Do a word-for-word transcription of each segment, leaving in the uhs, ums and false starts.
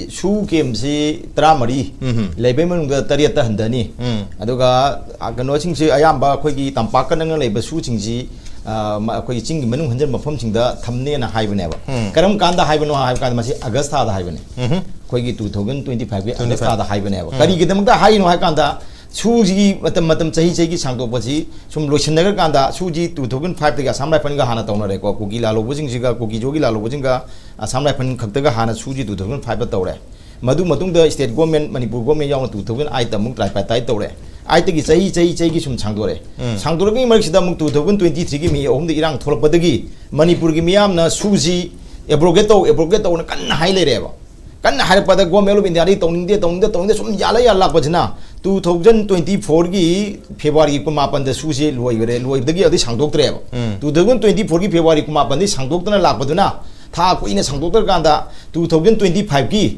ꯁꯨ ꯀꯦꯝꯁꯤ ꯇꯔꯥꯃꯔꯤ ꯂꯩꯕꯩ ꯃꯅꯨꯡꯗ ꯇꯔꯦꯠꯇ ꯍꯟꯊꯅꯤ꯫ ꯑꯗꯨꯒ ꯀꯩꯅꯣꯁꯤꯡꯁꯤ ꯑꯌꯥꯝꯕ ꯑꯩꯈꯣꯏꯒꯤ ꯇꯝꯄꯥꯛꯀ ꯅꯛꯅ ꯂꯩꯕ ꯁꯨꯁꯤꯡꯁꯤ ꯑꯩꯈꯣꯏꯒꯤ ꯆꯤꯡꯒꯤ ꯃꯅꯨꯡ ꯍꯟꯖꯤꯟꯕ ꯃꯐꯝꯁꯤꯡꯗ ꯊꯝꯅꯦꯅ ꯍꯥꯏꯕꯅꯦꯕ꯫ ꯀꯔꯝ ꯀꯥꯟꯗ ꯍꯥꯏꯕꯅꯣ ꯍꯥꯏꯕ ꯀꯥꯟꯗ ꯃꯁꯤ ꯑꯥꯒꯁ ꯊꯥꯗ ꯍꯥꯏꯕꯅꯦ꯫ ꯑꯩꯈꯣꯏꯒꯤ ꯇꯨ ꯊꯥꯎꯖꯟ ꯇ꯭ꯋꯦꯟꯇꯤ ꯐꯥꯏꯚꯀꯤ ꯑꯥꯒꯁ ꯊꯥꯗ ꯍꯥꯏꯕꯅꯦꯕ꯫ ꯀꯔꯤꯒꯤꯗꯃꯛꯇ ꯍꯥꯏꯔꯤꯅꯣ ꯍꯥꯏꯕ ꯀꯥꯟꯗ ꯁꯨꯁꯤꯒꯤ ꯃꯇꯝ ꯃꯇꯝ ꯆꯍꯤ ꯆꯍꯤꯒꯤ ꯁꯥꯡꯗꯣꯛꯄꯁꯤ ꯁꯨꯝ ꯂꯣꯏꯁꯤꯟꯅꯈ꯭ꯔꯀꯥꯟꯗ ꯁꯨꯁꯤ ꯇꯨ ꯊꯥꯎꯖꯟ ꯐꯥꯏꯚꯇꯒꯤ ꯑꯁꯥꯝ ꯔꯥꯏꯐꯜꯒ ꯍꯥꯟꯅ ꯇꯧꯅꯔꯦꯀꯣ꯫ ꯀꯨꯀꯤ ꯂꯥꯜꯍꯧꯕꯁꯤꯡꯁꯤꯒ ꯀꯨꯀꯤ ꯖꯣꯒꯤ ꯂꯥꯜꯍꯧꯕꯁꯤꯡꯒ ꯑꯁꯥꯝ ꯔꯥꯏꯐꯜ ꯈꯛꯇꯒ ꯍꯥꯟꯅ ꯁꯨꯁꯤ ꯇꯨ ꯊꯥꯎꯖꯟ ꯐꯥꯏꯚꯇ ꯇꯧꯔꯦ꯫ ꯃꯗꯨ ꯃꯇꯨꯡꯗ ꯁ꯭ꯇꯦꯠ ꯒꯣꯔꯃꯦꯟ, ꯃꯅꯤꯄꯨꯔ ꯒꯣꯔꯃꯦꯟ ꯌꯥꯎꯅ ꯇꯨ ꯊꯥꯎꯖꯟ ꯑꯥꯏꯠꯇ ꯑꯃꯨꯛ ꯇ꯭ꯔꯥꯏꯄꯥꯔꯇꯥꯏꯠ ꯇꯧꯔꯦ꯫ ꯑꯥꯏꯠꯇꯒꯤ ꯆꯍꯤ ꯆꯍꯤ ꯆꯍꯤꯒꯤ ꯁꯨꯝ ꯁꯥꯡꯗꯣꯔꯛꯑꯦ꯫ ꯁꯥꯡꯗꯣꯔꯛꯄꯒꯤ ꯃꯔꯛꯁꯤꯗ ꯑꯃꯨꯛ ꯇꯨ ꯊꯥꯎꯖꯟ ꯇ꯭ꯋꯦꯟꯇꯤ ꯊ꯭ꯔꯤꯒꯤ ꯃꯦ ꯑꯍꯨꯝꯗ ꯏꯔꯥꯡ ꯊꯣꯛꯂꯛꯄꯗꯒꯤ ꯃꯅꯤꯄꯨꯔꯒꯤ ꯃꯤꯌꯥꯝꯅ ꯁꯨꯁꯤ ꯑꯦꯕ꯭ꯔꯣꯒꯦꯠ ꯇꯧ, ꯑꯦꯕ꯭ꯔꯣꯒꯦꯠ ꯇꯧꯅ ꯀꯟꯅ ꯍꯥꯏ ꯂꯩꯔꯦꯕ꯫ ꯀꯟꯅ ꯍꯥꯏꯔꯛꯄꯗ ꯒꯣꯔꯃꯦꯟ ꯑꯣꯐ ꯏꯟꯗꯤꯌꯥꯗꯤ ꯇꯧꯅꯤꯡꯗꯦ, ꯇꯧꯅꯤꯡꯗꯦ, ꯇꯧꯅꯤꯡꯗꯦ ꯁꯨꯝ ꯌꯥꯜꯂ ꯌꯥꯜꯂꯛꯄꯁꯤꯅ ꯇꯨ ꯊꯥꯎꯖꯟ ꯇ꯭ꯋꯦꯟꯇꯤ ꯐꯣꯔꯒꯤ ꯐꯦꯕ꯭ꯔꯨꯋꯥꯔꯤ ꯀꯨꯟꯃꯥꯄꯟꯗ ꯁꯨꯁꯦ ꯂꯣꯏꯈ꯭ꯔꯦ꯫ ꯂꯣꯏꯕꯗꯒꯤ ꯑꯗꯨꯗꯩ ꯁꯥꯡꯗꯣꯛꯇ꯭ꯔꯦꯕ꯫ ꯇꯨ ꯊꯥꯎꯖꯟ ꯇ꯭ꯋꯦꯟꯇꯤ ꯐꯣꯔꯒꯤ ꯐꯦꯕ꯭ꯔꯨꯋꯥꯔꯤ ꯀꯨꯟꯃꯥꯄꯟꯗꯒꯤ ꯁꯥꯡꯗꯣꯛꯇꯅ ꯂꯥꯛꯄꯗꯨꯅ ꯊꯥ ꯀꯨꯏꯅ ꯁꯥꯡꯗꯣꯛꯇ꯭ꯔꯀꯥꯟꯗ ꯇꯨ ꯊꯥꯎꯖꯟ ꯇ꯭ꯋꯦꯟꯇꯤ ꯐꯥꯏꯚꯀꯤ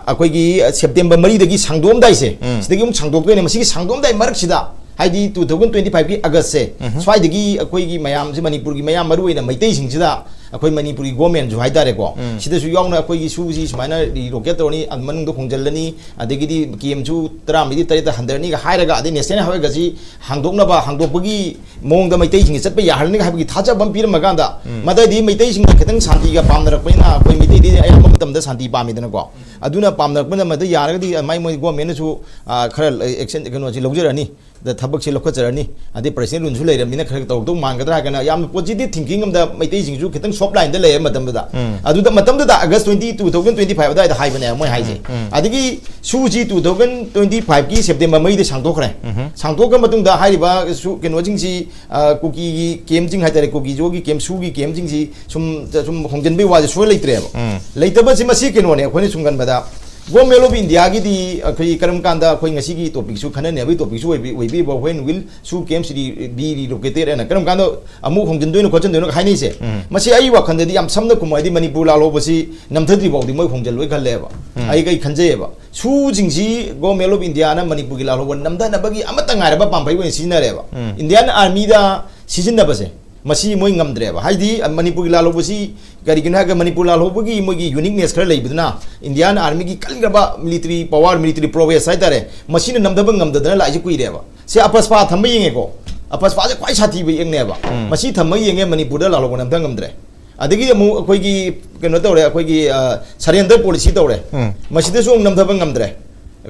ꯑꯩꯈꯣꯏꯒꯤ ꯁꯦꯞꯇꯦꯝꯕꯔ ꯃꯔꯤꯗꯒꯤ ꯁꯥꯡꯗꯣꯛꯑꯝꯗꯥꯏꯁꯦ, ꯁꯤꯗꯒꯤ ꯑꯃꯨꯛ ꯁꯥꯡꯗꯣꯛꯇꯣꯏꯅꯦ꯫ ꯃꯁꯤꯒꯤ ꯁꯥꯡꯗꯣꯛꯑꯝꯗꯥꯏ ꯃꯔꯛꯁꯤꯗ, ꯍꯥꯏꯗꯤ ꯇꯨ ꯊꯥꯎꯖꯟ ꯇ꯭ꯋꯦꯟꯇꯤ ꯐꯥꯏꯚꯀꯤ ꯑꯥꯒꯁꯁꯦ, ꯁ꯭ꯋꯥꯏꯗꯒꯤ ꯑꯩꯈꯣꯏꯒꯤ ꯃꯌꯥꯝꯁꯦ, ꯃꯅꯤꯄꯨꯔꯒꯤ ꯃꯌꯥꯝ, ꯃꯔꯨ ꯑꯣꯏꯅ ꯃꯩꯇꯩꯁꯤꯡꯁꯤꯗ ꯑꯩꯈꯣꯏ ꯃꯅꯤꯄꯨꯔꯒꯤ ꯒꯣꯔꯃꯦꯟꯁꯨ ꯍꯥꯏꯇꯥꯔꯦꯀꯣ, ꯁꯤꯗꯁꯨ ꯌꯥꯎꯅ ꯑꯩꯈꯣꯏꯒꯤ ꯁꯨꯁꯤ ꯁꯨꯃꯥꯏꯅ ꯔꯤꯂꯣꯀꯦꯠ ꯇꯧꯔꯅꯤ, ꯑ, ꯃꯅꯨꯡꯗ ꯍꯣꯡꯖꯤꯜꯂꯅꯤ, ꯑꯗꯒꯤꯗꯤ ꯀꯦꯝꯁꯨ ꯇꯔꯥꯃꯔꯤꯗꯤ ꯇꯔꯦꯠꯇ ꯍꯟꯊꯔꯅꯤꯒ ꯍꯥꯏꯔꯒ, ꯑꯗꯩ ꯅꯦꯁꯅꯦꯜ ꯍꯥꯏꯋꯦꯒꯁꯤ ꯍꯥꯡꯗꯣꯛꯅꯕ, ꯍꯥꯡꯗꯣꯛꯄꯒꯤ ꯃꯑꯣꯡꯗ ꯃꯩꯇꯩꯁꯤꯡꯁꯦ ꯆꯠꯄ ꯌꯥꯍꯜꯂꯅꯤꯒ ꯍꯥꯏꯕꯒꯤ ꯊꯥꯖꯕ ꯑꯃ ꯄꯤꯔꯝꯃꯀꯥꯟꯗ, ꯃꯗꯩꯗꯤ ꯃꯩꯇꯩꯁꯤꯡꯅ ꯈꯤꯇꯪ ꯁꯥꯟꯇꯤꯒ ꯄꯥꯝꯅꯔꯛꯄꯅꯤꯅ, ꯑꯩꯈꯣꯏ ꯃꯩꯇꯩꯗꯤ ꯑꯌꯥꯝꯕ ꯃꯇꯝꯗ ꯁꯥꯟꯇꯤ ꯄꯥꯝꯃꯤꯗꯅꯀꯣ, ꯑꯗꯨꯅ ꯄꯥꯝꯅꯔꯛꯄꯅ ꯃꯗꯨ ꯌꯥꯔꯒꯗꯤ ꯃꯥꯏ ꯃꯣꯏ ꯒꯣꯔꯃꯦꯟꯅꯁꯨ, ꯑ, ꯈꯔ action ꯀꯩꯅꯣꯁꯤ ꯂꯧꯖꯔꯅꯤ꯫ ꯑꯗ ꯊꯕꯛꯁꯦ ꯂꯧꯈꯠꯆꯔꯅꯤ, ꯑꯗꯩ ꯄ꯭ꯔꯁꯤꯗꯦꯟ ꯔꯨꯜꯁꯨ ꯂꯩꯔꯕꯅꯤꯅ ꯈꯔ ꯇꯧꯔꯛꯇꯧ ꯃꯥꯟꯒꯗ꯭ꯔꯥ ꯍꯥꯏꯒꯅ ꯌꯥꯝꯅ ꯄꯣꯖꯤꯇꯤꯚ ꯊꯤꯡꯀꯤꯡ ꯑꯃꯗ ꯃꯩꯇꯩꯁꯤꯡꯁꯨ ꯈꯤꯇꯪ ꯁꯣꯐ ꯂꯥꯏꯟꯗ ꯂꯩꯔꯕ ꯃꯇꯝꯗꯨꯗ, ꯑꯗꯨꯗ ꯃꯇꯝꯗꯨꯗ August twenty, two thousand twenty five ꯑꯗꯨꯋꯥꯏꯗ ꯍꯥꯏꯕꯅꯦꯕ ꯃꯣꯏ ꯍꯥꯏꯁꯦ꯫ ꯑꯗꯒꯤ ꯁꯨꯁꯤ ꯇꯨ ꯊꯥꯎꯖꯟ ꯇ꯭ꯋꯦꯟꯇꯤ ꯐꯥꯏꯚꯀꯤ ꯁꯦꯞꯇꯦꯝꯕꯔ ꯃꯔꯤꯗ ꯁꯥꯡꯗꯣꯛꯈ꯭ꯔꯦ꯫ ꯁꯥꯡꯗꯣꯛꯈ꯭ꯔ ꯃꯇꯨꯡꯗ ꯍꯥꯏꯔꯤꯕ ꯁꯨ ꯀꯩꯅꯣꯁꯤꯡꯁꯤ, ꯑ, ꯀꯨꯀꯤꯒꯤ ꯀꯦꯝꯁꯤꯡ ꯍꯥꯏꯇꯥꯔꯦ, ꯀꯨꯀꯤ ꯖꯣꯒꯤ ꯀꯦꯝ, ꯁꯨꯒꯤ ꯀꯦꯝꯁꯤꯡꯁꯤ ꯁꯨꯝ, ꯁꯨꯝ ꯍꯣꯡꯖꯤꯟꯕꯒꯤ ꯋꯥꯁꯦ ꯁꯨꯡꯂꯩ ꯂꯩꯇ꯭ꯔꯦꯕ꯫ ꯂꯩꯇꯕꯁꯤ ꯃꯁꯤ ꯀꯩꯅꯣꯅꯦ, ꯑꯩꯈꯣꯏꯅ ꯁꯨꯝ ꯈꯟꯕꯗ ꯒꯣꯔꯃꯦꯟ ꯑꯣꯐ ꯏꯟꯗꯤꯌꯥꯒꯤꯗꯤ ꯑꯩꯈꯣꯏ ꯀꯔꯝ ꯀꯥꯟꯗ ꯑꯩꯈꯣꯏ ꯉꯁꯤꯒꯤ ꯇꯣꯄꯤꯛꯁꯨ ꯈꯟꯅꯅꯤ ꯍꯥꯏꯕꯒꯤ ꯇꯣꯄꯤꯛꯁꯨ ꯑꯣꯏꯕꯤ-, ꯑꯣꯏꯕꯤꯕ, "When will Su camps re-, be relocated?" ꯍꯥꯏꯅ ꯀꯔꯝ ꯀꯥꯟꯗ ꯑꯃꯨꯛ ꯍꯣꯡꯖꯤꯟꯗꯣꯏꯅꯣ ꯈꯣꯠꯆꯤꯟꯗꯣꯏꯅꯣ ꯍꯥꯏꯅꯩꯁꯦ꯫ ꯃꯁꯤ ꯑꯩ ꯋꯥꯈꯜꯗꯗꯤ ꯌꯥꯝ ꯁꯝꯅ ꯈꯨꯝꯃꯣ ꯍꯥꯏꯗꯤ ꯃꯅꯤꯄꯨꯔ ꯂꯥꯜꯍꯧꯕꯁꯤ ꯅꯝꯊꯗ꯭ꯔꯤ ꯐꯥꯎꯗꯤ ꯃꯣꯏ ꯍꯣꯡꯖꯤꯜꯂꯣꯏ ꯈꯜꯂꯦꯕ꯫ ꯑꯩ, ꯑꯩ ꯈꯟꯖꯩꯌꯦꯕ꯫ ꯁꯨꯁꯤꯡꯁꯤ ꯒꯣꯔꯃꯦꯟ ꯑꯣꯐ ꯏꯟꯗꯤꯌꯥꯅ ꯃꯅꯤꯄꯨꯔꯒꯤ ꯂꯥꯜꯍꯧꯕ ꯅꯝꯊꯅꯕꯒꯤ ꯑꯃꯠꯇ ꯉꯥꯏꯔꯕ ꯄꯥꯝꯕꯩ ꯑꯣꯏꯅ ꯁꯤꯖꯤꯟꯅꯔꯦꯕ꯫ ꯏꯟꯗꯤꯌꯥꯟ ꯑꯥꯔꯃꯤꯗ ꯁꯤꯖꯤꯟꯅꯕꯁꯦ ꯃꯁꯤ ꯃꯣꯏ ꯉꯝꯗ꯭ꯔꯦꯕ꯫ ꯍꯥꯏꯗꯤ, ꯃꯅꯤꯄꯨꯔꯒꯤ ꯂꯥꯜꯍꯧꯕꯁꯤ ꯀꯔꯤꯒꯤꯅꯣ ꯍꯥꯏꯔꯒ, ꯃꯅꯤꯄꯨꯔ ꯂꯥꯜꯍꯧꯕꯒꯤ ꯃꯣꯏꯒꯤ uniqueness ꯈꯔ ꯂꯩꯕꯗꯨꯅ, Indian Armyꯒꯤ ꯀꯜꯂꯕ military power, military prowess ꯍꯥꯏꯇꯥꯔꯦ, ꯃꯁꯤꯅ ꯅꯝꯊꯕ ꯉꯝꯗꯗꯅ ꯂꯥꯛꯏꯁꯦ ꯀꯨꯏꯔꯦꯕ꯫ ꯁꯦ, ꯑꯄꯁꯄꯥ ꯊꯝꯕ ꯌꯦꯡꯉꯦꯀꯣ, ꯑꯄꯁꯄꯥꯁꯦ ꯈ꯭ꯋꯥꯏ ꯁꯥꯊꯤꯕ ꯌꯦꯛꯅꯦꯕ꯫ ꯎꯝ꯫ ꯃꯁꯤ ꯊꯝꯕ ꯌꯦꯡꯉꯦ, ꯃꯅꯤꯄꯨꯔꯗ ꯂꯥꯜꯍꯧꯕ ꯅꯝꯊ ꯉꯝꯗ꯭ꯔꯦ꯫ ꯑꯗꯒꯤ ꯑꯃꯨꯛ ꯑꯩꯈꯣꯏꯒꯤ ꯀꯩꯅꯣ ꯇꯧꯔꯦ, ꯑꯩꯈꯣꯏꯒꯤ, ꯑ, surrender policy ꯇꯧꯔꯦ꯫ ꯎꯝ꯫ ꯃꯁꯤꯗꯁꯨ ꯑꯃꯨꯛ ꯅꯝꯊꯕ ꯉꯝꯗ꯭ꯔꯦ꯫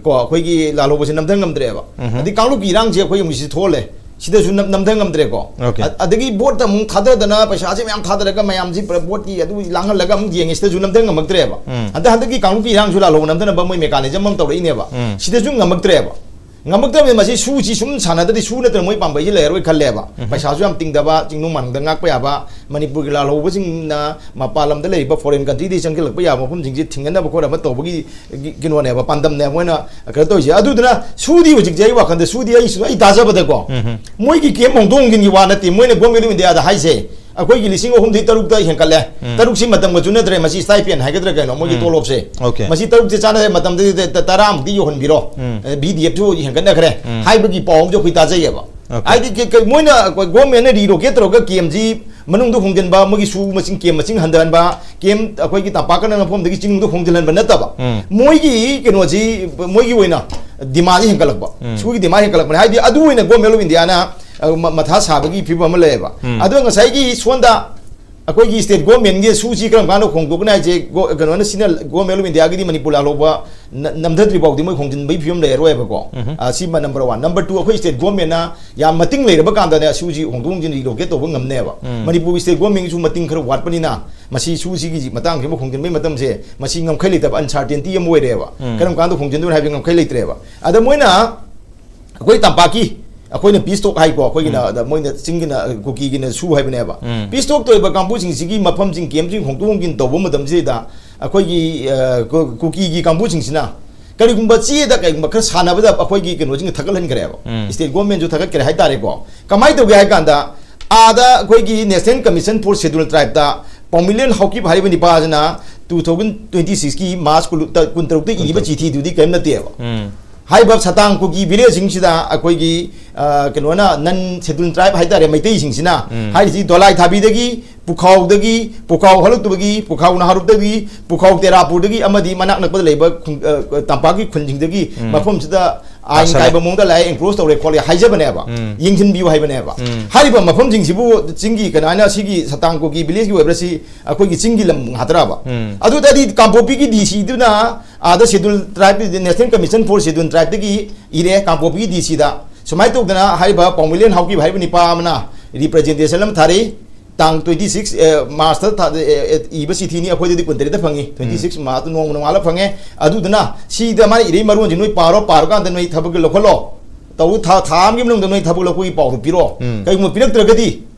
ꯀꯣ, ꯑꯩꯈꯣꯏꯒꯤ ꯂꯥꯜꯍꯧꯕꯁꯦ ꯅꯝꯊ ꯉꯝꯗ꯭ꯔꯦꯕ꯫ ꯎꯝ꯫ ꯑꯗꯩ ꯀꯥꯡꯂꯨꯞꯀꯤ ꯏꯔꯥꯡꯁꯦ ꯑꯩꯈꯣꯏ ꯑꯃꯨꯛ ꯁꯤ ꯊꯣꯛꯍꯜꯂꯦ꯫ ꯁꯤꯗꯁꯨ ꯅꯝ-, ꯅꯝꯊ ꯉꯝꯗ꯭ꯔꯦꯀꯣ꯫ Okay꯫ ꯑ-, ꯑꯗꯒꯤ vote ꯑꯃꯨꯛ ꯊꯥꯗꯗꯅ, ꯄꯩꯁꯥꯁꯦ ꯃꯌꯥꯝ ꯊꯥꯗꯔꯒ, ꯃꯌꯥꯝꯁꯤ ꯄꯨꯔꯥ voteꯀꯤ ꯑꯗꯨ ꯂꯥꯡꯍꯜꯂꯒ ꯑꯃꯨꯛ ꯌꯦꯡꯉꯦ, ꯁꯤꯗꯁꯨ ꯅꯝꯊ ꯉꯝꯃꯛꯇ꯭ꯔꯦꯕ꯫ ꯎꯝ꯫ ꯍꯟꯗꯛ, ꯍꯟꯗꯛꯀꯤ ꯀꯥꯡꯂꯨꯞꯀꯤ ꯏꯔꯥꯡꯁꯨ ꯂꯥꯜꯍꯧꯕ ꯅꯝꯊꯅꯕ ꯃꯣꯏ mechanism ꯑꯃ ꯇꯧꯔꯛꯏꯅꯦꯕ꯫ ꯎꯝ꯫ ꯁꯤꯗꯁꯨ ꯉꯝꯃꯛꯇ꯭ꯔꯦꯕ꯫ ꯉꯝꯃꯛꯇꯕꯅꯤꯅ ꯃꯁꯤ ꯁꯨꯁꯤ ꯁꯨꯝ ꯁꯥꯟꯅꯗ꯭ꯔꯗꯤ ꯁꯨ ꯅꯠꯇ꯭ꯔ ꯃꯣꯏ ꯄꯥꯝꯕꯩꯁꯤ ꯂꯩꯔꯔꯣꯏ ꯈꯜꯂꯦꯕ꯫ ꯎꯝ꯫ ꯄꯩꯁꯥꯁꯨ ꯌꯥꯝ ꯇꯤꯡꯗꯕ, ꯆꯤꯡꯅꯨꯡ ꯃꯥꯅꯨꯡꯗ ꯉꯥꯛꯄ ꯌꯥꯕ, ꯃꯅꯤꯄꯨꯔꯒꯤ ꯂꯥꯜꯍꯧꯕꯁꯤꯡꯅ ꯃꯄꯥꯟ ꯂꯝꯗ ꯂꯩꯔꯤꯕ foreign countryꯗꯒꯤ ꯆꯪꯁꯤꯜꯂꯛꯄ ꯌꯥꯕ ꯃꯐꯝꯁꯤꯡꯁꯦ ꯊꯤꯡꯒꯅꯕ ꯈꯣꯠꯅꯕ ꯇꯧꯕꯒꯤ ꯀꯩꯅꯣꯅꯦꯕ, ꯄꯥꯟꯗꯝꯅꯦꯕ ꯃꯣꯏꯅ ꯀꯩꯅꯣ ꯇꯧꯔꯤꯁꯦ꯫ ꯑꯗꯨꯗꯨꯅ ꯁꯨꯗꯤ ꯍꯧꯖꯤꯛꯁꯦ ꯑꯩ ꯋꯥꯈꯜꯗ ꯁꯨꯗꯤ ꯑꯩ, ꯑꯩ ꯇꯥꯖꯕꯗꯀꯣ, ꯎꯝ꯫ ꯃꯣꯏꯒꯤ camp ꯍꯣꯡꯗꯣꯛ ꯍꯣꯡꯖꯤꯟꯒꯤ ꯋꯥ ꯅꯠꯇꯦ, ꯃꯣꯏꯅ Government of Indiaꯗ ꯍꯥꯏꯁꯦ, ꯑꯩꯈꯣꯏꯒꯤ ꯂꯤꯁꯤꯡ ꯑꯍꯨꯝꯗꯒꯤ ꯇꯔꯨꯛꯇ ꯍꯦꯟꯒꯠꯂꯦ꯫ ꯎꯝ꯫ ꯇꯔꯨꯛꯁꯤ ꯃꯇꯝꯒ ꯆꯨꯅꯗ꯭ꯔꯦ, ꯃꯁꯤ stipend ꯍꯥꯏꯒꯗ꯭ꯔꯥ ꯀꯩꯅꯣ, ꯃꯣꯏꯒꯤ ꯎꯝ꯫ ꯇꯣꯂꯣꯞꯁꯦ꯫ Okay꯫ ꯃꯁꯤ ꯇꯔꯨꯛꯁꯦ ꯆꯥꯅꯔꯦ, ꯃꯇꯝꯗꯗꯤ ꯇ-, ꯇꯔꯥꯃꯨꯛꯇꯤ ꯌꯧꯍꯟꯕꯤꯔꯣ꯫ ꯎꯝ꯫ ꯑꯦ, VDFꯁꯨ ꯍꯦꯟꯒꯠꯅꯈ꯭ꯔꯦ ꯎꯝ꯫ ꯍꯥꯏꯕꯒꯤ ꯄꯥꯎ ꯑꯃꯁꯨ ꯑꯩꯈꯣꯏ ꯇꯥꯖꯩꯌꯦꯕ꯫ Okay꯫ ꯍꯥꯏꯗꯤ ꯀ-, ꯀ-, ꯃꯣꯏꯅ ꯑꯩꯈꯣꯏ Governmentꯅ relocate ꯇꯧꯔꯒ campꯁꯤ ꯃꯅꯨꯡꯗ ꯍꯣꯡꯖꯤꯟꯕ, ꯃꯣꯏꯒꯤ ꯁꯨ ꯃꯁꯤꯡ, camp ꯃꯁꯤꯡ ꯍꯟꯊꯍꯟꯕ, camp ꯑꯩꯈꯣꯏꯒꯤ ꯇꯝꯄꯥꯛꯀ ꯅꯛꯅꯕ ꯃꯐꯝꯗꯒꯤ ꯆꯤꯡꯗ ꯍꯣꯡꯖꯤꯜꯍꯟꯕ ꯅꯠꯇꯕ, ꯎꯝ꯫ ꯃꯣꯏꯒꯤ ꯀꯩꯅꯣꯁꯤ, ꯃꯣꯏꯒꯤ ꯑꯣꯏꯅ demandꯁꯤ ꯍꯦꯟꯒꯠꯂꯛꯄ, ꯎꯝ꯫ ꯁꯨꯒꯤ demand ꯍꯦꯟꯒꯠꯂꯛꯄꯅꯦ꯫ ꯍꯥꯏꯗꯤ ꯑꯗꯨ ꯑꯣꯏꯅ Government of Indiaꯅ, ꯑ, ꯃ-, ꯃꯊꯥ ꯁꯥꯕꯒꯤ ꯐꯤꯕꯝ ꯑꯃ ꯂꯩꯌꯦꯕ꯫ ꯎꯝ꯫ ꯑꯗꯣ ꯉꯁꯥꯏꯒꯤ ꯁꯣꯝꯗ ꯑꯩꯈꯣꯏꯒꯤ state governmentꯒꯤ ꯁꯨꯁꯤ ꯀꯔꯝ ꯀꯥꯟꯗ ꯍꯣꯡꯗꯣꯛꯀꯅꯤ ꯍꯥꯏꯁꯦ, ꯒꯣ-, ꯀꯩꯅꯣꯅ, ꯁꯤꯅ Government of Indiaꯒꯤꯗꯤ ꯃꯅꯤꯄꯨꯔ ꯂꯥꯜꯍꯧꯕ ꯅ-, ꯅꯝꯊꯗ꯭ꯔꯤ ꯐꯥꯎꯗꯤ ꯃꯣꯏ ꯍꯣꯡꯖꯤꯟꯕꯒꯤ ꯐꯤꯕꯝ ꯂꯩꯔꯔꯣꯏꯕꯀꯣ꯫ ꯎꯝ꯫ ꯑ, ꯁꯤꯃ number one꯫ Number two, ꯑꯩꯈꯣꯏ state governmentꯅ ꯌꯥꯝ ꯃꯇꯤꯡ ꯂꯩꯔꯕ ꯀꯥꯟꯗꯅꯦ ꯁꯨꯁꯤ ꯍꯣꯡꯗꯣꯛ ꯍꯣꯡꯖꯤꯟ relocate ꯇꯧꯕ ꯉꯝꯅꯦꯕ꯫ ꯎꯝ꯫ ꯃꯅꯤꯄꯨꯔꯒꯤ state governmentꯒꯤꯁꯨ ꯃꯇꯤꯡ ꯈꯔ ꯋꯥꯠꯄꯅꯤꯅ ꯃꯁꯤ ꯁꯨꯁꯤꯒꯤ ꯃꯇꯥꯡꯁꯤꯃ ꯍꯣꯡꯖꯤꯟꯕꯒꯤ ꯃꯇꯝꯁꯦ ꯃꯁꯤ ꯉꯝꯈꯩ ꯂꯩꯇꯕ uncertainty ꯑꯃ ꯑꯣꯏꯔꯦꯕ꯫ ꯎꯝ꯫ ꯀꯔꯝ ꯀꯥꯟꯗ ꯍꯣꯡꯖꯤꯟꯗꯣꯏꯅꯣ ꯍꯥꯏꯕꯒꯤ ꯉꯝꯈꯩ ꯂꯩꯇ꯭ꯔꯦꯕ꯫ ꯑꯗ ꯃꯣꯏꯅ ꯑꯩꯈꯣꯏ ꯇꯝꯄꯥꯛꯀꯤ, ꯑꯩꯈꯣꯏꯅ peace talk ꯍꯥꯏꯀꯣ, ꯑꯩꯈꯣꯏꯒꯤꯅ, ꯎꯝ꯫ ꯑꯗ ꯃꯣꯏꯅ ꯆꯤꯡꯒꯤꯅ, ꯀꯨꯀꯤꯒꯤꯅ ꯁꯨ ꯍꯥꯏꯕꯅꯦꯕ꯫ ꯎꯝ꯫ Peace talk ꯇꯧꯔꯤꯕ ꯀꯥꯡꯕꯨꯁꯤꯡꯁꯤꯒꯤ ꯃꯐꯝꯁꯤꯡ, campꯁꯤꯡ ꯍꯣꯡꯗꯣꯛ ꯍꯣꯡꯖꯤꯟ ꯇꯧꯕ ꯃꯇꯝꯁꯤꯗ ꯑꯩꯈꯣꯏꯒꯤ, ꯑ, ꯀꯨ-, ꯀꯨꯀꯤꯒꯤ ꯀꯥꯡꯕꯨꯁꯤꯡꯁꯤꯅ ꯀꯔꯤꯒꯨꯝꯕ ꯆꯦꯗ ꯀꯔꯤꯒꯨꯝꯕ ꯈꯔ ꯁꯥꯟꯅꯕꯗ ꯑꯩꯈꯣꯏꯒꯤ ꯀꯩꯅꯣꯁꯤꯡꯁꯦ ꯊꯥꯒꯠꯍꯟꯈ꯭ꯔꯦꯕ꯫ ꯎꯝ꯫ State governmentꯁꯨ ꯊꯥꯒꯠꯈ꯭ꯔꯦ ꯍꯥꯏꯇꯥꯔꯦꯀꯣ꯫ ꯀꯃꯥꯏꯅ ꯇꯧꯒꯦ ꯍꯥꯏ ꯀꯥꯟꯗ, ꯑꯥꯗ ꯑꯩꯈꯣꯏꯒꯤ National Commission for Scheduled Tribeꯇ ꯄꯥꯎꯃꯤꯂꯦꯟ Haokip ꯍꯥꯏꯔꯤꯕ ꯅꯤꯄꯥꯁꯤꯅ two thousand twenty sixꯀꯤ March ꯀꯨꯟ-, ꯀꯨꯟꯇꯔꯨꯛꯇ ꯏꯔꯤꯕ ꯀꯨꯟꯇꯔꯨꯛ꯫ ꯆꯤꯊꯤꯗꯨꯗꯤ ꯀꯔꯤꯝ ꯅꯠꯇꯦꯕ꯫ ꯎꯝ꯫ ꯍꯥꯏꯔꯤꯕ ꯁꯇꯥꯡ ꯀꯨꯀꯤ ꯚꯤꯂꯦꯖꯁꯤꯡꯁꯤꯗ ꯑꯩꯈꯣꯏꯒꯤ, ꯑ, ꯀꯩꯅꯣꯅ, ꯅꯟ ꯁꯦꯗꯨꯜ ꯇ꯭ꯔꯥꯏꯕ ꯍꯥꯏꯇꯥꯔꯦ, ꯃꯩꯇꯩꯁꯤꯡꯁꯤꯅ ꯍꯥꯏꯔꯤꯁꯤ ꯗꯣꯂꯥꯏ ꯊꯥꯕꯤꯗꯒꯤ, ꯄꯨꯈꯥꯎꯗꯒꯤ, ꯄꯨꯈꯥꯎ ꯍꯜꯂꯨꯛꯇꯨꯕꯒꯤ, ꯄꯨꯈꯥꯎ ꯅꯍꯥꯔꯨꯞꯇꯒꯤ, ꯄꯨꯈꯥꯎ ꯇꯦꯔꯥꯄꯨꯔꯗꯒꯤ ꯑꯃꯗꯤ ꯃꯅꯥꯛ ꯅꯛꯄꯗ ꯂꯩꯕ ꯈꯨꯡ-, ꯑ, ꯇꯝꯄꯥꯛꯀꯤ ꯈꯨꯟꯁꯤꯡꯗꯒꯤ ꯃꯐꯝꯁꯤꯗ ꯑꯥꯏꯟ ꯀꯥꯏꯕ ꯃꯑꯣꯡꯗ ꯂꯥꯛꯑꯦ, ꯑꯦꯟꯀ꯭ꯔꯣꯁ ꯇꯧꯔꯦ ꯈꯣꯠꯂꯦ ꯍꯥꯏꯖꯕꯅꯦꯕ꯫ ꯌꯦꯡꯁꯤꯟꯕꯤꯌꯨ ꯍꯥꯏꯕꯅꯦꯕ꯫ ꯍꯥꯏꯔꯤꯕ ꯃꯐꯝꯁꯤꯡꯁꯤꯕꯨ ꯆꯤꯡꯒꯤ ꯀꯩꯅꯣ ꯍꯥꯏꯅ ꯁꯤꯒꯤ ꯁꯇꯥꯡ ꯀꯨꯀꯤ ꯚꯤꯂꯦꯖꯀꯤ ꯑꯣꯏꯕ꯭ꯔꯥ, ꯁꯤ ꯑꯩꯈꯣꯏꯒꯤ ꯆꯤꯡꯒꯤ ꯂꯝ ꯉꯥꯛꯇ꯭ꯔꯕ? ꯑꯗꯨꯗꯗꯤ ꯀꯥꯡꯄꯣꯛꯄꯤꯒꯤ ꯗꯤ ꯁꯤꯗꯨꯅ ꯑꯥꯗ schedule tribe, National Commission for Scheduled Tribeꯇꯒꯤ ꯏꯔꯦ ꯀꯥꯡꯄꯣꯛꯄꯤꯒꯤ ꯗꯤ ꯁꯤꯗ꯫ ꯁꯨꯃꯥꯏꯅ ꯇꯧꯗꯅ ꯍꯥꯏꯔꯤꯕ ꯄꯥꯎꯃꯤꯂꯦꯟ ꯍꯥꯎꯀꯤꯞ ꯍꯥꯏꯔꯤꯕ ꯅꯤꯄꯥ ꯑꯃꯅ ꯔꯤꯄ꯭ꯔꯖꯦꯟꯇꯦꯁꯟ ꯑꯃ ꯊꯥꯔꯛꯏ꯫ ꯇꯥꯡ twenty six, ꯑꯦ, ꯃꯥꯔꯆꯇ ꯊꯥ-, ꯑꯦ, ꯑꯦ, ꯏꯕ ꯆꯤꯊꯤꯅꯤ, ꯑꯩꯈꯣꯏꯗꯗꯤ ꯀꯨꯟꯇꯔꯦꯠꯇ ꯐꯪꯉꯤ, twenty six ꯃꯥꯔꯆꯇ ꯅꯣꯡꯃ ꯅꯣꯡꯉꯥꯜꯂ ꯐꯪꯉꯦ꯫ ꯑꯗꯨꯗꯨꯅ ꯁꯤꯗ ꯃꯥꯅ ꯏꯔꯩ ꯃꯔꯣꯟꯁꯤ ꯅꯣꯏ ꯄꯥꯔꯣ, ꯄꯥꯔꯀꯥꯟꯗ ꯅꯣꯏ ꯊꯕꯛꯀꯤ ꯂꯧꯈꯠꯂꯣ, ꯇꯧ, ꯊꯥ, ꯊꯥ ꯑꯃꯒꯤ ꯃꯅꯨꯡꯗ ꯅꯣꯏ ꯊꯕꯛ ꯂꯧꯈꯠꯄꯒꯤ ꯄꯥꯎꯗꯨ ꯄꯤꯔꯣ꯫ ꯀꯩꯒꯨꯝꯕ ꯄꯤꯔꯛꯇ꯭ꯔꯒꯗꯤ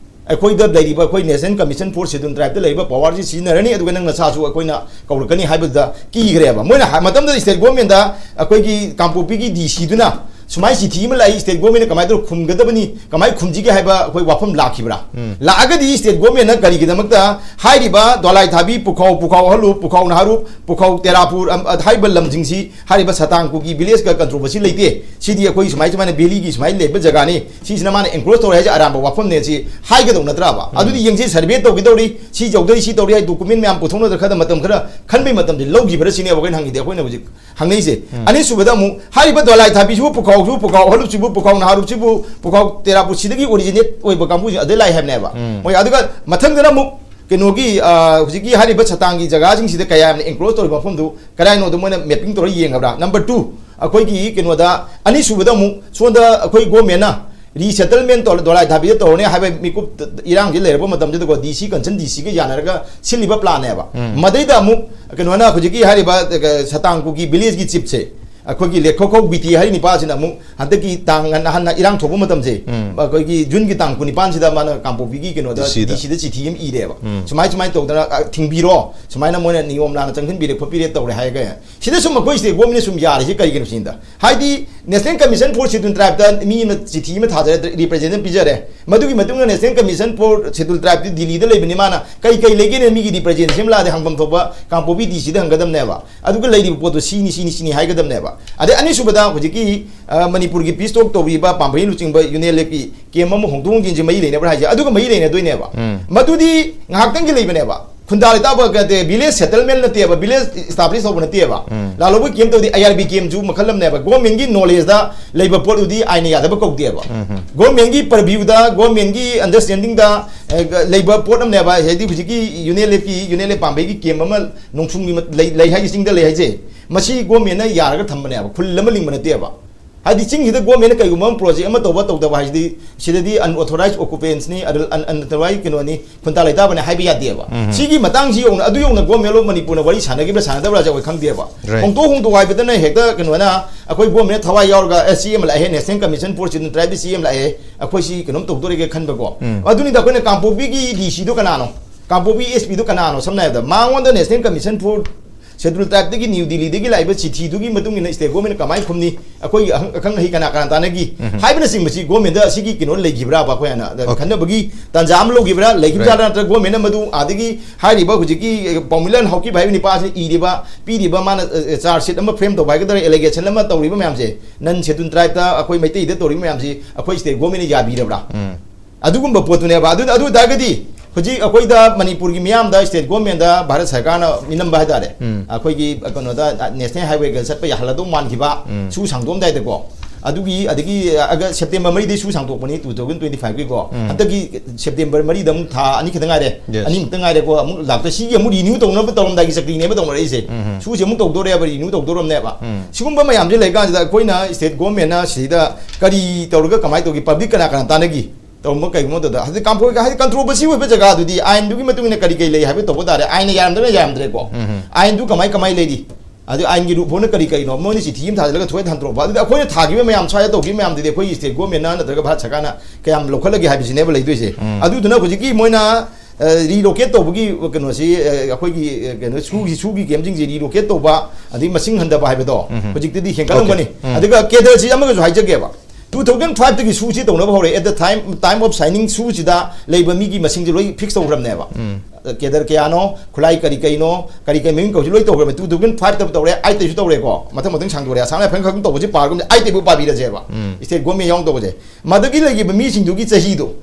ꯑꯩꯈꯣꯏꯗ ꯂꯩꯔꯤꯕ, ꯑꯩꯈꯣꯏ National Commission for Scheduled Tribeꯇ ꯂꯩꯔꯤꯕ ꯄꯋꯥꯔꯁꯤ ꯁꯤꯖꯤꯟꯅꯔꯅꯤ, ꯑꯗꯨꯒ ꯅꯪ ꯅꯁꯥꯁꯨ ꯑꯩꯈꯣꯏꯅ ꯀꯧꯔꯛꯀꯅꯤ ꯍꯥꯏꯕꯗꯨꯗ ꯀꯤꯈ꯭ꯔꯦꯕ꯫ ꯃꯣꯏꯅ ꯍꯥ-, ꯃꯇꯝꯗꯨꯗ ꯁ꯭ꯇꯦꯠ ꯒꯣꯔꯃꯦꯟꯗ ꯑꯩꯈꯣꯏꯒꯤ ꯀꯥꯡꯄꯣꯛꯄꯤꯒꯤ ꯗꯤ ꯁꯤꯗꯨꯅ ꯁꯨꯃꯥꯏꯅ ꯆꯤꯊꯤ ꯑꯃ ꯂꯥꯛꯏ, ꯁ꯭ꯇꯦꯠ ꯒꯣꯔꯃꯦꯟꯅ ꯀꯃꯥꯏꯅ ꯇꯧꯔ ꯈꯨꯝꯒꯗꯕꯅꯤ, ꯀꯃꯥꯏꯅ ꯈꯨꯝꯁꯤꯒꯦ ꯍꯥꯏꯕ ꯑꯩꯈꯣꯏ ꯋꯥꯐꯝ ꯂꯥꯛꯈꯤꯕ꯭ꯔꯥ? ꯂꯥꯛꯑꯒꯗꯤ ꯁ꯭ꯇꯦꯠ ꯒꯣꯔꯃꯦꯟꯅ ꯀꯔꯤꯒꯤꯗꯃꯛꯇ ꯍꯥꯏꯔꯤꯕ ꯗꯣꯂꯥꯏ ꯊꯥꯕꯤ, ꯄꯨꯈꯥꯎ, ꯄꯨꯈꯥꯎ ꯍꯜꯂꯨ, ꯄꯨꯈꯥꯎ ꯅꯍꯥꯔꯨꯞ, ꯄꯨꯈꯥꯎ ꯇꯦꯔꯥꯄꯨꯔ, ꯑꯝ, ꯍꯥꯏꯔꯤꯕ ꯂꯝꯁꯤꯡꯁꯤ, ꯍꯥꯏꯔꯤꯕ ꯁꯇꯥꯡ ꯀꯨꯀꯤ ꯚꯤꯂꯦꯖꯀ ꯀꯟꯇ꯭ꯔꯣꯚꯔꯁꯤ ꯂꯩꯇꯦ, ꯁꯤꯗꯤ ꯑꯩꯈꯣꯏ ꯁꯨꯃꯥꯏ ꯁꯨꯃꯥꯏꯅ ꯚꯦꯂꯤꯒꯤ ꯁꯨꯃꯥꯏꯅ ꯂꯩꯕ ꯖꯒꯥꯅꯤ, ꯁꯤꯁꯤꯅ ꯃꯥꯅ ꯑꯦꯟꯀ꯭ꯔꯣꯁ ꯇꯧꯔꯦ ꯍꯥꯏꯁꯦ ꯑꯔꯥꯟꯕ ꯋꯥꯐꯝꯅꯦ, ꯁꯤ ꯍꯥꯏꯒꯗꯧ ꯅꯠꯇ꯭ꯔꯕ? ꯑꯗꯨꯗꯤ ꯌꯦꯡꯁꯤ, ꯁꯔꯚꯦ ꯇꯧꯒꯦ ꯇꯧꯔꯤ, ꯁꯤ ꯌꯧꯗꯣꯔꯤ, ꯁꯤ ꯇꯧꯔꯤ ꯍꯥꯏ, ꯗꯣꯀꯨꯃꯦꯟ ꯃꯌꯥꯝ ꯄꯨꯊꯣꯛꯅꯗꯅ ꯈꯔ ꯃꯇꯝ ꯈꯔ ꯈꯟꯕꯩ ꯃꯇꯝꯁꯦ ꯂꯧꯈꯤꯕ꯭ꯔꯥ ꯁꯤꯅꯦꯕ ꯑꯩꯈꯣꯏꯅ ꯍꯪꯉꯤꯗꯤ, ꯑꯩꯈꯣꯏꯅ ꯍꯧꯖꯤꯛ ꯍꯪꯅꯩꯁꯦ꯫ ꯑꯅꯤꯁꯨꯕꯗ ꯑꯃꯨꯛ ꯍꯥꯏꯔꯤꯕ ꯗꯣꯂꯥꯏ ꯊꯥꯕꯤꯁꯤꯕꯨ, ꯄꯨꯈꯥꯎꯁꯤꯕꯨ, ꯄꯨꯈꯥꯎ ꯍꯜꯂꯨꯞꯁꯤꯕꯨ, ꯄꯨꯈꯥꯎ ꯅꯍꯥꯔꯨꯞꯁꯤꯕꯨ, ꯄꯨꯈꯥꯎ ꯇꯦꯔꯥꯄꯨꯔꯁꯤꯗꯒꯤ ꯑꯣꯔꯤꯖꯤꯅꯦꯠ ꯑꯣꯏꯕ ꯀꯥꯡꯕꯨꯁꯤꯡ ꯑꯗꯩ ꯂꯥꯛꯑꯦ ꯍꯥꯏꯕꯅꯦꯕ꯫ ꯃꯣꯏ ꯑꯗꯨꯒ ꯃꯊꯪꯗꯅ ꯑꯃꯨꯛ ꯀꯩꯅꯣꯒꯤ, ꯑ, ꯍꯧꯖꯤꯛꯀꯤ ꯍꯥꯏꯔꯤꯕ ꯁꯇꯥꯡꯒꯤ ꯖꯒꯥꯁꯤꯡꯁꯤꯗ ꯀꯌꯥ ꯌꯥꯝꯅ ꯑꯦꯟꯀ꯭ꯔꯣꯁ ꯇꯧꯔꯤꯕ ꯃꯐꯝꯗꯨ ꯀꯗꯥꯏꯅꯣꯗꯣ ꯃꯣꯏꯅ ꯃꯦꯞꯄꯤꯡ ꯇꯧꯔ ꯌꯦꯡꯉꯕ꯭ꯔꯥ? ꯅꯝꯕꯔ ꯇꯨ, ꯑꯩꯈꯣꯏꯒꯤ ꯀꯩꯅꯣꯗ ꯑꯅꯤꯁꯨꯕꯗ ꯑꯃꯨꯛ ꯁꯣꯝꯗ ꯑꯩꯈꯣꯏ ꯒꯣꯔꯃꯦꯟꯅ ꯔꯤꯁꯦꯇꯜꯃꯦꯟ ꯇꯧꯔ ꯗꯣꯂꯥꯏ ꯊꯥꯕꯤꯗ ꯇꯧꯔꯅꯤ ꯍꯥꯏꯕ ꯃꯤꯀꯨꯞ ꯏꯔꯥꯡꯁꯤ ꯂꯩꯔꯛꯄ ꯃꯇꯝꯁꯤꯗꯀꯣ, ꯗꯤ ꯁꯤ ꯀꯟꯁꯔꯟ ꯗꯤ ꯁꯤꯒ ꯌꯥꯅꯔꯒ ꯁꯤꯜꯂꯤꯕ ꯄ꯭ꯂꯥꯟꯅꯦꯕ꯫ ꯃꯗꯩꯗ ꯑꯃꯨꯛ ꯀꯩꯅꯣꯅ ꯍꯧꯖꯤꯛꯀꯤ ꯍꯥꯏꯔꯤꯕ, ꯑ, ꯁꯇꯥꯡ ꯀꯨꯀꯤ ꯚꯤꯂꯦꯖꯀꯤ ꯆꯤꯞꯁꯦ, ꯑꯩꯈꯣꯏꯒꯤ ꯂꯦꯈꯣꯈꯧ ꯕꯤꯇꯤ ꯍꯥꯏꯔꯤ ꯅꯤꯄꯥꯁꯤꯅ ꯑꯃꯨꯛ ꯍꯟꯗꯛꯀꯤ ꯇꯥꯡ ꯅꯍꯥꯟ ꯏꯔꯥꯡ ꯊꯣꯛꯄ ꯃꯇꯝꯁꯦ, ꯑꯩꯈꯣꯏꯒꯤ ꯖꯨꯟꯒꯤ ꯇꯥꯡ ꯀꯨꯟꯅꯤꯄꯥꯟꯁꯤꯗ ꯃꯥꯅ ꯀꯥꯡꯄꯣꯛꯄꯤꯒꯤ ꯀꯩꯅꯣꯗ, ꯗꯤ ꯁꯤꯗ꯫ ꯗꯤ ꯁꯤꯗ ꯆꯤꯊꯤ ꯑꯃ ꯏꯔꯦꯕ꯫ ꯁꯨꯃꯥꯏ ꯁꯨꯃꯥꯏꯅ ꯇꯧꯗꯅ, ꯑ, ꯊꯤꯡꯕꯤꯔꯣ, ꯁꯨꯃꯥꯏꯅ ꯃꯣꯏꯅ ꯅꯤꯌꯣꯝ ꯂꯥꯟꯅ ꯆꯪꯁꯤꯟꯕꯤꯔꯦ ꯈꯣꯠꯄꯤꯔꯦ ꯇꯧꯔꯦ ꯍꯥꯏꯔꯒ꯫ ꯁꯤꯗ ꯁꯨꯝ ꯑꯩꯈꯣꯏ ꯁ꯭ꯇꯦꯠ ꯒꯣꯔꯃꯦꯟꯅ ꯁꯨꯝ ꯌꯥꯔꯤꯁꯦ ꯀꯔꯤꯒꯤꯅꯣ ꯁꯤꯅꯤꯗ? ꯍꯥꯏꯗꯤ National Commission for Scheduled Tribe ꯇ ꯃꯤ ꯑꯃ ꯆꯤꯊꯤ ꯑꯃ ꯊꯥꯖꯔꯦ, representation ꯄꯤꯖꯔꯦ꯫ ꯃꯗꯨꯒꯤ ꯃꯇꯨꯡꯗ National Commission for Scheduled Tribe T ꯗꯤꯜꯂꯤꯗ ꯂꯩꯕꯅꯤ, ꯃꯥꯅ ꯀꯩ ꯀꯩ ꯂꯩꯒꯦꯅ ꯃꯤꯒꯤ representation ꯑꯃ ꯂꯥꯛꯑꯗꯤ ꯍꯪꯐꯝ ꯊꯣꯛꯄ ꯀꯥꯡꯄꯣꯛꯄꯤ D C ꯗ ꯍꯪꯒꯗꯕꯅꯦꯕ꯫ ꯑꯗꯨꯒ ꯂꯩꯔꯤꯕ ꯄꯣꯠꯇꯣ ꯁꯤꯅꯤ, ꯁꯤꯅꯤ, ꯁꯤꯅꯤ ꯍꯥꯏꯒꯗꯕꯅꯦꯕ꯫ ꯑꯗꯩ ꯑꯅꯤꯁꯨꯕꯗ ꯍꯧꯖꯤꯛꯀꯤ, ꯑ, ꯃꯅꯤꯄꯨꯔꯒꯤ peace talk ꯇꯧꯔꯤꯕ ꯄꯥꯝꯕꯩ ꯂꯨꯆꯤꯡꯕ UNLF ꯀꯤ camp ꯑꯃ ꯍꯣꯡꯗꯣꯛ ꯍꯣꯡꯖꯤꯟꯁꯦ ꯃꯔꯤ ꯂꯩꯅꯕ꯭ꯔꯥ ꯍꯥꯏꯁꯦ? ꯑꯗꯨꯒ ꯃꯔꯤ ꯂꯩꯅꯗꯣꯏꯅꯦꯕ꯫ ꯎꯝ꯫ ꯃꯗꯨꯗꯤ ꯉꯥꯏꯍꯥꯛꯇꯪꯒꯤ ꯂꯩꯕꯅꯦꯕ꯫ ꯈꯨꯟꯗꯥ ꯂꯩꯇꯥꯕ ꯅꯠꯇꯦ, village settlement ꯅꯠꯇꯦꯕ, village establish ꯇꯧꯕ ꯅꯠꯇꯦꯕ꯫ ꯎꯝ꯫ ꯂꯥꯂꯣꯡꯕ camp ꯇꯧꯗꯤ IRB camp ꯁꯨ ꯃꯈꯜ ꯑꯃꯅꯦꯕ꯫ Government ꯀꯤ knowledge ꯇ ꯂꯩꯕ ꯄꯣꯠ ꯑꯗꯨꯗꯤ ꯑꯥꯏꯟꯅ ꯌꯥꯗꯕ ꯀꯧꯗꯦꯕ꯫ ꯎꯝ ꯍꯝ꯫ Government ꯀꯤ purview ꯗ, government ꯀꯤ understanding ꯗ, ꯑꯦ, ꯂꯩꯕ ꯄꯣꯠ ꯑꯃꯅꯦꯕ꯫ ꯍꯥꯏꯗꯤ ꯍꯧꯖꯤꯛꯀꯤ UNLF ꯀꯤ, UNLF ꯄꯥꯝꯕꯩꯒꯤ camp ꯑꯃ ꯅꯣꯡꯁꯨꯡꯒꯤ ꯃ-, ꯂꯩ, ꯂꯩ ꯍꯥꯏꯁꯦ, ꯆꯤꯡꯗ ꯂꯩ ꯍꯥꯏꯁꯦ, ꯃꯁꯤ government ꯅ ꯌꯥꯔꯒ ꯊꯝꯕꯅꯦꯕ, ꯈꯨꯜ ꯑꯃ ꯂꯤꯡꯕ ꯅꯠꯇꯦꯕ꯫ ꯍꯥꯏꯗꯤ ꯆꯤꯡꯁꯤꯗ government ꯅ ꯀꯩꯒꯨꯝꯕ ꯑꯃ project ꯑꯃ ꯇꯧꯕ ꯇꯧꯗꯕ ꯍꯥꯏꯁꯤꯗꯤ, ꯁꯤꯗꯗꯤ unauthorized occupants ꯅꯤ, ꯑꯗꯨ un-, unauthorized ꯀꯩꯅꯣꯅꯤ, ꯈꯨꯟꯇꯥ ꯂꯩꯇꯥꯕꯅꯤ ꯍꯥꯏꯕ ꯌꯥꯗꯦꯕ꯫ ꯎꯝ꯫ ꯁꯤꯒꯤ ꯃꯇꯥꯡꯁꯤ ꯌꯧꯅ, ꯑꯗꯨ ꯌꯧꯅ Government of ꯃꯅꯤꯄꯨꯔꯅ ꯋꯥꯔꯤ ꯁꯥꯟꯅꯈꯤꯕ꯭ꯔꯥ ꯁꯥꯟꯅꯗꯕ꯭ꯔꯥꯁꯦ ꯑꯩꯈꯣꯏ ꯈꯪꯗꯦꯕ꯫ Right꯫ ꯍꯣꯡꯗꯣꯛ ꯍꯣꯡꯗꯣꯛ ꯍꯥꯏꯕꯗꯅ ꯍꯦꯛꯇ ꯀꯩꯅꯣꯅ, ꯑꯩꯈꯣꯏ government ꯅ ꯊꯋꯥꯏ ꯌꯥꯎꯔꯒ, "ꯑꯦ, ꯁꯤ ꯑꯃ ꯂꯥꯛꯑꯦ, National Commission for Scheduled Tribe ꯁꯤ ꯑꯃ ꯂꯥꯛꯑꯦ, ꯑꯩꯈꯣꯏ ꯁꯤ ꯀꯩꯅꯣꯝ ꯇꯧꯗꯣꯔꯤꯒꯦ" ꯈꯟꯕꯀꯣ꯫ ꯎꯝ꯫ ꯑꯗꯨꯅꯤꯗ ꯑꯩꯈꯣꯏꯅ ꯀꯥꯡꯄꯣꯛꯄꯤꯒꯤ D C ꯗꯣ ꯀꯅꯥꯅꯣ? ꯀꯥꯡꯄꯣꯛꯄꯤ S P ꯗꯣ ꯀꯅꯥꯅꯣ? ꯁꯝꯅ ꯍꯥꯏꯔꯕꯗ ꯃꯉꯣꯟꯗ National Commission for Scheduled Tribe ꯇꯒꯤ New Delhi ꯗꯒꯤ ꯂꯥꯛꯏꯕ ꯆꯤꯊꯤꯗꯨꯒꯤ ꯃꯇꯨꯡ ꯏꯟꯅ state government ꯅ ꯀꯃꯥꯏꯅ ꯈꯨꯝꯅꯤ? ꯑꯩꯈꯣꯏꯒꯤ ꯑꯈꯪ-, ꯑꯈꯪ ꯑꯍꯩ ꯀꯅꯥ ꯀꯅꯥ ꯇꯥꯟꯅꯈꯤ? ꯎꯝ꯫ ꯍꯥꯏꯕꯅꯆꯤꯡꯕꯁꯤ government ꯗ ꯁꯤꯒꯤ ꯀꯩꯅꯣ ꯂꯩꯈꯤꯕ꯭ꯔꯥꯕ? ꯑꯩꯈꯣꯏ ꯍꯥꯟꯅ Okay꯫ ꯈꯟꯅꯕꯒꯤ ꯇꯥꯟꯖꯥ ꯑꯃ ꯂꯧꯈꯤꯕ꯭ꯔꯥ? ꯂꯩꯈꯤꯕ Right꯫ ꯖꯥꯠꯂꯥ? ꯅꯠꯇ꯭ꯔꯒ government ꯅ ꯃꯗꯨ ꯑꯥꯗꯒꯤ ꯍꯥꯏꯔꯤꯕ ꯍꯧꯖꯤꯛꯀꯤ, ꯑꯦ, ꯄꯥꯎꯃꯤꯂꯟ ꯍꯥꯎꯀꯤꯞ ꯍꯥꯏꯕ ꯅꯤꯄꯥ ꯑꯁꯤꯅ ꯏꯔꯤꯕ, ꯄꯤꯔꯤꯕ, ꯃꯥꯅ, ꯑꯦ, ꯑꯦ, charge sheet ꯑꯃ frame ꯇꯧꯕ ꯍꯥꯏꯒꯗ꯭ꯔꯥ, allegation ꯑꯃ ꯇꯧꯔꯤꯕ ꯃꯌꯥꯝꯁꯦ, non scheduled tribe ꯇ ꯑꯩꯈꯣꯏ ꯃꯩꯇꯩꯗ ꯇꯧꯔꯤꯕ ꯃꯌꯥꯝꯁꯤ ꯑꯩꯈꯣꯏ state government ꯅ ꯌꯥꯕꯤꯔꯕ꯭ꯔꯥ? ꯎꯝ꯫ ꯑꯗꯨꯒꯨꯝꯕ ꯄꯣꯠꯇꯨꯅꯦꯕ꯫ ꯑꯗꯨ, ꯑꯗꯨ ꯑꯣꯏ ꯇꯥꯔꯒꯗꯤ ꯍꯧꯖꯤꯛ ꯑꯩꯈꯣꯏꯗ ꯃꯅꯤꯄꯨꯔꯒꯤ ꯃꯤꯌꯥꯝꯗ state government ꯗ ꯚꯥꯔꯠ ꯁꯔꯀꯥꯔꯅ ꯃꯤꯅꯝꯕ ꯍꯥꯏꯇꯥꯔꯦ꯫ ꯎꯝ꯫ ꯑꯩꯈꯣꯏꯒꯤ ꯀꯩꯅꯣꯗ, national highway ꯒ ꯆꯠꯄ ꯌꯥꯍꯜꯂꯗꯧ ꯃꯥꯟꯈꯤꯕ, ꯎꯝ꯫ ꯁꯨ ꯁꯥꯡꯗꯣꯛꯑꯝꯗꯥꯏꯗꯀꯣ꯫ ꯑꯗꯨꯒꯤ, ꯑꯗꯒꯤ, ꯑ, ꯑꯒ September ꯃꯔꯤꯗꯒꯤ ꯁꯨ ꯁꯥꯡꯗꯣꯛꯄꯅꯤ two thousand twenty five ꯀꯤꯀꯣ꯫ ꯎꯝ꯫ ꯍꯟꯗꯛꯀꯤ September ꯃꯔꯤꯗ ꯑꯃꯨꯛ ꯊꯥ ꯑꯅꯤ ꯈꯛꯇ ꯉꯥꯏꯔꯦ꯫ Yes꯫ ꯑꯅꯤꯃꯨꯛꯇ ꯉꯥꯏꯔꯦꯀꯣ꯫ ꯑꯃꯨꯛ ꯂꯥꯛꯇ ꯁꯤꯒꯤ ꯑꯃꯨꯛ renew ꯇꯧꯅꯕ ꯇꯧꯔꯝꯗꯥꯏꯒꯤ ꯆꯀ꯭ꯔꯤꯅꯦꯕ ꯇꯧꯅꯔꯛꯏꯁꯦ꯫ ꯎꯝ꯫ ꯁꯨꯁꯦ ꯑꯃꯨꯛ ꯇꯧꯗꯣꯔꯦꯕ, renew ꯇꯧꯗꯣꯔꯝꯅꯦꯕ꯫ ꯎꯝ꯫ ꯁꯤꯒꯨꯝꯕ ꯃꯌꯥꯝꯁꯦ ꯂꯩꯀꯥꯟꯁꯤꯗ ꯑꯩꯈꯣꯏꯅ state government ꯅ ꯁꯤꯗ ꯀꯔꯤ ꯇꯧꯔꯒ ꯀꯃꯥꯏꯅ ꯇꯧꯒꯦ, public ꯀꯅꯥ ꯀꯅꯥ ꯇꯥꯟꯅꯈꯤ? ꯇꯧꯔꯝꯕ ꯀꯩꯒꯨꯝꯕ ꯃꯇꯝꯗ, ꯍꯥꯏꯗꯤ ꯀꯥꯡꯄꯣꯛ-, ꯍꯥꯏꯗꯤ controversy ꯑꯣꯏꯕ ꯖꯒꯥꯗꯨꯗꯤ ꯑꯥꯏꯟꯗꯨꯒꯤ ꯃꯇꯨꯡ ꯏꯟꯅ ꯀꯔꯤ ꯀꯔꯤ ꯂꯩ ꯍꯥꯏꯕꯗꯨ ꯇꯧꯕ ꯇꯥꯔꯦ꯫ ꯑꯥꯏꯟꯅ ꯌꯥꯔꯝꯗ꯭ꯔꯒꯅ ꯌꯥꯔꯝꯗ꯭ꯔꯦꯀꯣ꯫ ꯎꯝ꯫ ꯑꯥꯏꯟꯗꯨ ꯀꯃꯥꯏ ꯀꯃꯥꯏ ꯂꯩꯔꯤ? ꯑꯗꯨ ꯑꯥꯏꯟꯒꯤ ꯂꯨꯞꯍꯣꯜꯅ ꯀꯔꯤ ꯀꯔꯤꯅꯣ? ꯃꯣꯏꯅ ꯆꯤꯊꯤ ꯑꯃ ꯊꯥꯖꯤꯜꯂꯒ ꯊꯣꯏꯗ ꯍꯟꯗꯣꯔꯛꯄ꯫ ꯑꯗꯨꯗꯤ ꯑꯩꯈꯣꯏꯅ ꯊꯥꯈꯤꯕ ꯃꯌꯥꯝ, ꯁ꯭ꯋꯥꯏꯗ ꯇꯧꯈꯤꯕ ꯃꯌꯥꯝꯗꯨꯗꯤ ꯑꯩꯈꯣꯏꯒꯤ state government ꯅ ꯅꯠꯇ꯭ꯔꯒ ꯚꯥꯔꯠ ꯁꯔꯀꯥꯔꯅ ꯀꯌꯥꯝ ꯂꯧꯈꯠꯂꯒꯦ ꯍꯥꯏꯕꯁꯤꯅꯦꯕ ꯂꯩꯗꯣꯏꯁꯦ꯫ ꯎꯝ꯫ ꯑꯗꯨꯗꯨꯅ ꯍꯧꯖꯤꯛꯀꯤ ꯃꯣꯏꯅ ꯔꯤꯂꯣꯀꯦꯠ ꯇꯧꯕꯒꯤ ꯀꯩꯅꯣꯁꯤ, ꯑ, ꯑꯩꯈꯣꯏꯒꯤ, ꯑ, ꯀꯩꯅꯣ, ꯁꯨꯒꯤ, ꯁꯨꯒꯤ ꯀꯦꯝꯁꯤꯡꯁꯦ ꯔꯤꯂꯣꯀꯦꯠ ꯇꯧꯕ, ꯑꯗꯩ ꯃꯁꯤꯡ ꯍꯟꯊꯕ ꯍꯥꯏꯕꯗꯣ ꯎꯝ꯫ ꯍꯧꯖꯤꯛꯇꯗꯤ ꯍꯦꯟꯒꯠꯂꯝꯒꯅꯤ꯫ ꯑꯣꯀꯦ꯫ ꯎꯝ꯫ ꯑꯗꯨꯒ ꯀꯦꯗꯔꯁꯤ ꯑꯃꯒꯁꯨ ꯍꯥꯏꯖꯒꯦꯕ, two thousand five ꯇꯒꯤ ꯁꯨꯁꯤ ꯇꯧꯅꯕ ꯍꯧꯔꯦ꯫ At the time, time of signing ꯁꯨꯁꯤꯗ ꯂꯩꯕ ꯃꯤꯒꯤ ꯃꯁꯤꯡꯁꯦ ꯂꯣꯏ ꯐꯤꯛꯁ ꯇꯧꯈ꯭ꯔꯕꯅꯦꯕ꯫ ꯎꯝ꯫ ꯀꯦꯗꯔ ꯀꯌꯥꯅꯣ, ꯈꯨꯠꯂꯥꯏ ꯀꯔꯤ ꯀꯩꯅꯣ, ꯀꯔꯤ ꯀꯔꯤ ꯃꯃꯤꯡ ꯀꯧꯁꯤ ꯂꯣꯏ ꯇꯧꯈ꯭ꯔꯕꯅꯦ꯫ Two thousand five ꯇ ꯇꯧꯔꯦ, eight ꯇꯩꯁꯨ ꯇꯧꯔꯦꯀꯣ, ꯃꯊꯪ ꯃꯊꯪ ꯁꯥꯡꯗꯣꯔꯦ꯫ ꯑꯁꯥꯝ ꯔꯥꯏꯐꯜ ꯈꯛꯇꯪ ꯇꯧꯕꯁꯤ ꯄꯥꯔꯒꯨꯝꯁꯦ, eight ꯇꯩꯕꯨ ꯄꯥꯕꯤꯔꯁꯦꯕ꯫ ꯎꯝ꯫ State government ꯌꯥꯎꯅ ꯇꯧꯕꯁꯦ꯫ ꯃꯗꯨꯒꯤ ꯂꯩꯈꯤꯕ ꯃꯤꯁꯤꯡꯗꯨꯒꯤ ꯆꯍꯤꯗꯣ,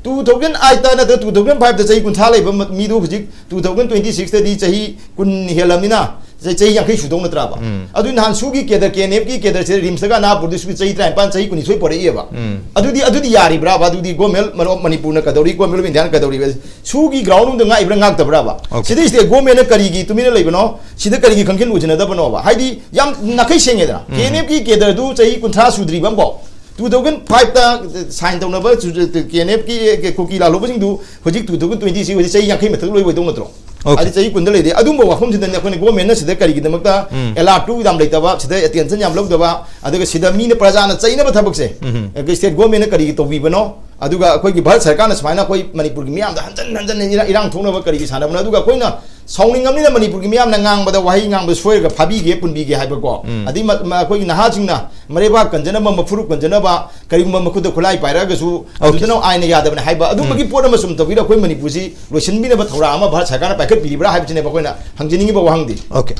two thousand eight ꯅꯠꯇ꯭ꯔꯒ two thousand five ꯇ ꯆꯍꯤ ꯀꯨꯟꯊ꯭ꯔꯥ ꯂꯩꯕ ꯃ-, ꯃꯤꯗꯨ ꯍꯧꯖꯤꯛ two thousand twenty six ꯇꯗꯤ ꯆꯍꯤ ꯀꯨꯟ ꯍꯦꯜꯂꯝꯅꯤꯅ, ꯆꯍꯤ, ꯆꯍꯤ ꯌꯥꯡꯈꯩ ꯁꯨꯗꯧ ꯅꯠꯇ꯭ꯔꯕ? ꯎꯝ꯫ ꯑꯗꯨ ꯅꯍꯥꯟ ꯁꯨꯒꯤ ꯀꯦꯗꯔ, ꯀꯦ ꯑꯦꯟ ꯑꯦꯐꯀꯤ ꯀꯦꯗꯔꯁꯦ ꯔꯤꯝꯁꯇꯒ ꯑꯅꯥ ꯄꯨꯔꯗꯤ ꯁꯨꯒꯤ ꯆꯍꯤ ꯇꯔꯥꯅꯤꯄꯥꯟ, ꯆꯍꯤ ꯀꯨꯟꯅꯤꯊꯣꯏ ꯄꯣꯔꯛꯏꯑꯕ꯫ ꯎꯝ꯫ ꯑꯗꯨꯗꯤ, ꯑꯗꯨꯗꯤ ꯌꯥꯔꯤꯕ꯭ꯔꯥꯕ? ꯑꯗꯨꯗꯤ Government of ꯃꯅꯤꯄꯨꯔꯅ ꯀꯩꯗꯧꯔꯤ, Government of India ꯅ ꯀꯩꯗꯧꯔꯤꯕ? ꯁꯨꯒꯤ ground ꯗ ꯉꯥꯛꯏꯕ꯭ꯔꯥ ꯉꯥꯛꯇꯕ꯭ꯔꯥꯕ? ꯑꯣꯀꯦ꯫ ꯁꯤꯗꯩ state government ꯅ ꯀꯔꯤꯒꯤ ꯇꯨꯃꯤꯟꯅ ꯂꯩꯕꯅꯣ? ꯁꯤꯗ ꯀꯔꯤꯒꯤ ꯈꯪꯖꯤꯜ ꯎꯖꯤꯟꯅꯗꯕꯅꯣꯕ? ꯍꯥꯏꯗꯤ ꯌꯥꯝ ꯅꯥꯈꯩ ꯁꯦꯡꯉꯦꯗꯅ꯫ ꯎꯝ꯫ ꯀꯦ ꯑꯦꯟ ꯑꯦꯐꯀꯤ ꯀꯦꯗꯔꯗꯨ ꯆꯍꯤ ꯀꯨꯟꯊ꯭ꯔꯥ ꯁꯨꯗ꯭ꯔꯤꯕ ꯑꯃꯐꯥꯎ, two thousand five ꯇ sign ꯇꯧꯅꯕ ꯀꯦ ꯑꯦꯟ ꯑꯦꯐꯀꯤ ꯀꯨꯀꯤ ꯂꯥꯜꯍꯧꯕꯁꯤꯡꯗꯨ ꯍꯧꯖꯤꯛ two thousand twenty six ꯍꯧꯖꯤꯛ ꯆꯍꯤ ꯌꯥꯡꯈꯩ ꯃꯊꯛ ꯂꯣꯏ ꯑꯣꯏꯗꯧ ꯅꯠꯇ꯭ꯔꯣ? ꯑꯣꯀꯦ꯫ ꯑꯗꯨꯗꯤ ꯆꯍꯤ ꯀꯨꯟꯗ ꯂꯩꯔꯦ꯫ ꯑꯗꯨꯝꯕ ꯋꯥꯐꯝꯁꯤꯗꯅꯦ ꯑꯩꯈꯣꯏꯅ government ꯅ ꯁꯤꯗ ꯀꯔꯤꯒꯤꯗꯃꯛꯇ ꯎꯝ꯫ alert ꯇꯨ ꯌꯥꯝ ꯂꯩꯇꯕ, ꯁꯤꯗ attention ꯌꯥꯝ ꯂꯧꯗꯕ, ꯑꯗꯨꯒ ꯁꯤꯗ ꯃꯤꯅ ꯄ꯭ꯔꯖꯥꯅ ꯆꯩꯅꯕ ꯊꯕꯛꯁꯦ ꯎꯝ꯫ state government ꯅ ꯀꯔꯤꯒꯤ ꯇꯧꯕꯤꯕꯅꯣ? ꯑꯗꯨꯒ ꯑꯩꯈꯣꯏꯒꯤ ꯚꯥꯔꯠ ꯁꯔꯀꯥꯔꯅ ꯁꯨꯃꯥꯏꯅ ꯑꯩꯈꯣꯏ ꯃꯅꯤꯄꯨꯔꯒꯤ ꯃꯤꯌꯥꯝꯗ ꯍꯟꯖꯟ ꯍꯟꯖꯟꯅ ꯏꯔꯥ-, ꯏꯔꯥꯡ ꯊꯣꯛꯅꯕ ꯀꯔꯤꯒꯤ ꯁꯥꯟꯅꯕꯅꯣ? ꯑꯗꯨꯒ ꯑꯩꯈꯣꯏꯅ ꯁꯥꯎꯅꯤꯡꯉꯕꯅꯤꯅ ꯃꯅꯤꯄꯨꯔꯒꯤ ꯃꯤꯌꯥꯝꯅ ꯉꯥꯡꯕꯗ, ꯋꯥꯍꯩ ꯉꯥꯡꯕ ꯁꯣꯏꯔꯒ ꯐꯥꯕꯤꯒꯦ, ꯄꯨꯟꯕꯤꯒꯦ ꯍꯥꯏꯕꯀꯣ꯫ ꯎꯝ꯫ ꯑꯗꯩ ꯃ-, ꯃ-, ꯑꯩꯈꯣꯏꯒꯤ ꯅꯍꯥꯁꯤꯡꯅ ꯃꯔꯩꯕꯥꯛ ꯀꯟꯖꯅꯕ, ꯃꯐꯨꯔꯨꯞ ꯀꯟꯖꯅꯕ, ꯀꯔꯤꯒꯨꯝꯕ ꯃꯈꯨꯠꯇ ꯈꯨꯠꯂꯥꯏ ꯄꯥꯏꯔꯛꯑꯒꯁꯨ, ꯑꯣꯀꯦ꯫ ꯑꯗꯨꯗꯅ ꯑꯥꯏꯟꯅ ꯌꯥꯗꯕꯅꯤ ꯍꯥꯏꯕ, ꯑꯗꯨꯝꯕꯒꯤ ꯎꯝ꯫ ꯄꯣꯠ ꯑꯃ ꯁꯨꯝ ꯇꯧꯕꯤꯔ ꯑꯩꯈꯣꯏ ꯃꯅꯤꯄꯨꯔꯁꯤ ꯂꯣꯏꯁꯤꯟꯕꯤꯅꯕ ꯊꯧꯔꯥꯡ ꯑꯃ ꯚꯥꯔꯠ ꯁꯔꯀꯥꯔꯅ ꯄꯥꯏꯈꯠꯄꯤꯔꯤꯕ꯭ꯔꯥ ꯍꯥꯏꯕꯁꯤꯅꯦꯕ ꯑꯩꯈꯣꯏꯅ ꯍꯪꯖꯅꯤꯡꯉꯤꯕ ꯋꯥꯍꯪꯗꯤ꯫ ꯑꯣꯀꯦ꯫